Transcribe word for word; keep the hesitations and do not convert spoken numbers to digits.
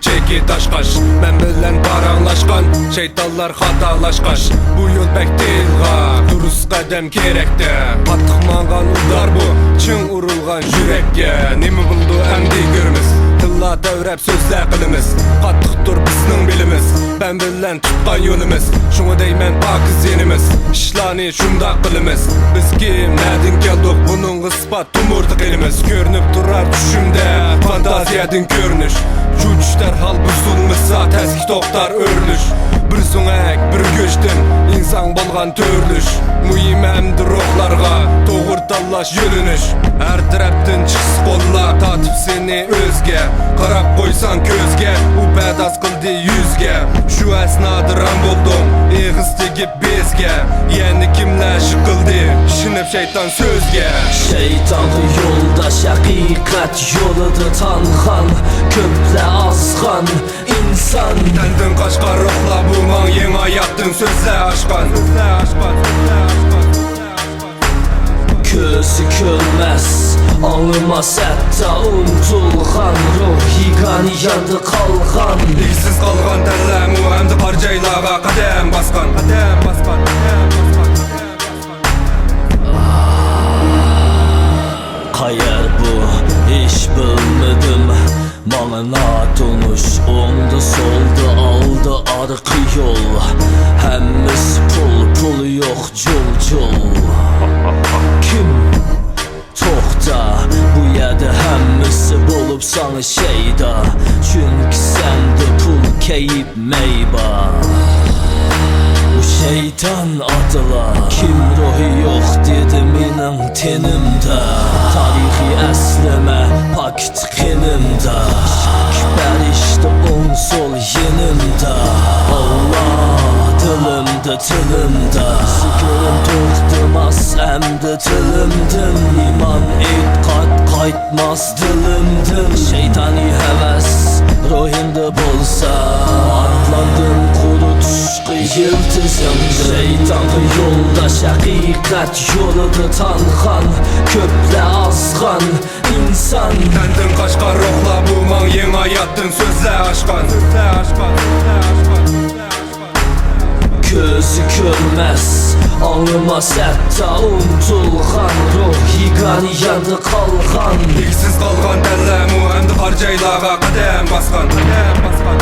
چېكى تاشقاش، مەن بىلەن پاراڭلاشقان شەيتانلار خاتالاشقاش، بۇ يول بەك تېيىلغان، دۇرۇس قەدەم كېرەكتە. قاتتىق ماڭغان ئۇدار بۇ، چىڭ ئۇرۇلغان يۈرەككە. نېمە بولىدۇ ئەمدى كۆرىمىز، تىللا تەۋرەپ سۆزلەر قىلىمىز. قاتتىقتۇر بىزنىڭ بېلىمىز، مەن بىلەن تۇتقان يولىمىز. شۇڭا دەيمەن پاكىز يېنىمىز، ئىشلارنى شۇنداق قىلىمىز. بىز كىملەردىن كەلدۇق، بۇنىڭغا ئىسپات تومۇردا قېنىمىز. كۆرۈنۈپ تۇرار چۈشۈمدە فانتازىيەدىن كۆرۈنۈش، شۇ چۈش دەرھال بۇزۇلمىسا، تەسكە توختار ئۆرۈلۈش. بىر سۆڭەك، بىر گۆشتىن ئىنسان بولغان تۆرۈلۈش. مۇھىم ئەمدى روھلارغا توغرا تاللاش، يۆنىلىش. ھەر تەرەپتىن چىقسا قوللار تارتىپ سېنى ئۆزگە، قاراپ قويساڭ كۆزگە، ئۇ پەرداز قىلدى يۈزگە. شۇ ئەسنادا رام بولدۇم، ئېغىز تېگىپ بىزگە. يەنە كىملەر شىقىلدى، ئىشىنىپ شەيتان سۆزگە. شەيتانغا يولداش ھەقىقەت يولىدا تانغان، كۆپلەر ئازغان ئىنسان. تەندىن قاچقان روھلار بۇ ماڭ يېڭى ھاياتتىن سۆزلەر ئاچقان. كۆزى كۆرمەس، ئاڭلىماس ھەتتا ئۇنتۇلغان، روھى گانىياندا قالغان. ئىزسىز قالغان تەنلەرمۇ ئەمدى قارا جايلارغا قەدەم باسقان. قەدەم باسقان، قەدەم باسقان، قەدەم باسقان. قەيەر بۇ، ھېچ بىلمىدىم. ماڭا ناتونۇش، ئوڭدا، سولدا، ئالدا، ئارقا يول. ھەممىسى پۇل، پۇل يوق، جۇل، جۇل. كىم توختا، بۇ يەردە ھەممىسى بولۇپ ساڭا شەيدا. چۈنكى سەندە پۇل، كەيپ، مەي بار. بۇ شەيتان ئاتىلار. كىم روھى يوق دېدى مېنىڭ تېنىمدا. تارىخىي ئەسلىمە پاكىت قېنىمدا. پەرىشتە ئوڭ سول يېنىمدا. ئاللا دىلىمدا، تىلىمدا. زىكرىم توختىماس ئەمدى تىلىمدىن. ئىمان، ئېتىقاد قايتماس دىلىمدىن. شەيتانىي ھەۋەس روھىمدا بولسا، ئاتلاندىم قۇرۇتۇشقا يىلتىزىمدىن. شەيتانغا يولداش ھەقىقەت يولىدا تانغان، كۆپلەر ئازغان ئىنسان. تەندىن قاچقان روھلار بۇ ماڭ يېڭى ھاياتتىن سۆزلەر ئاچقان. كۆزى كۆرمەس، ئاڭلىماس ھەتتا ئۇنتۇلغان، روھى گانىياندا قالغان. ئىزسىز قالغان تەنلەرمۇ ئەمدى قارا جايلارغا قەدەم باسقان. قەدەم باسقان.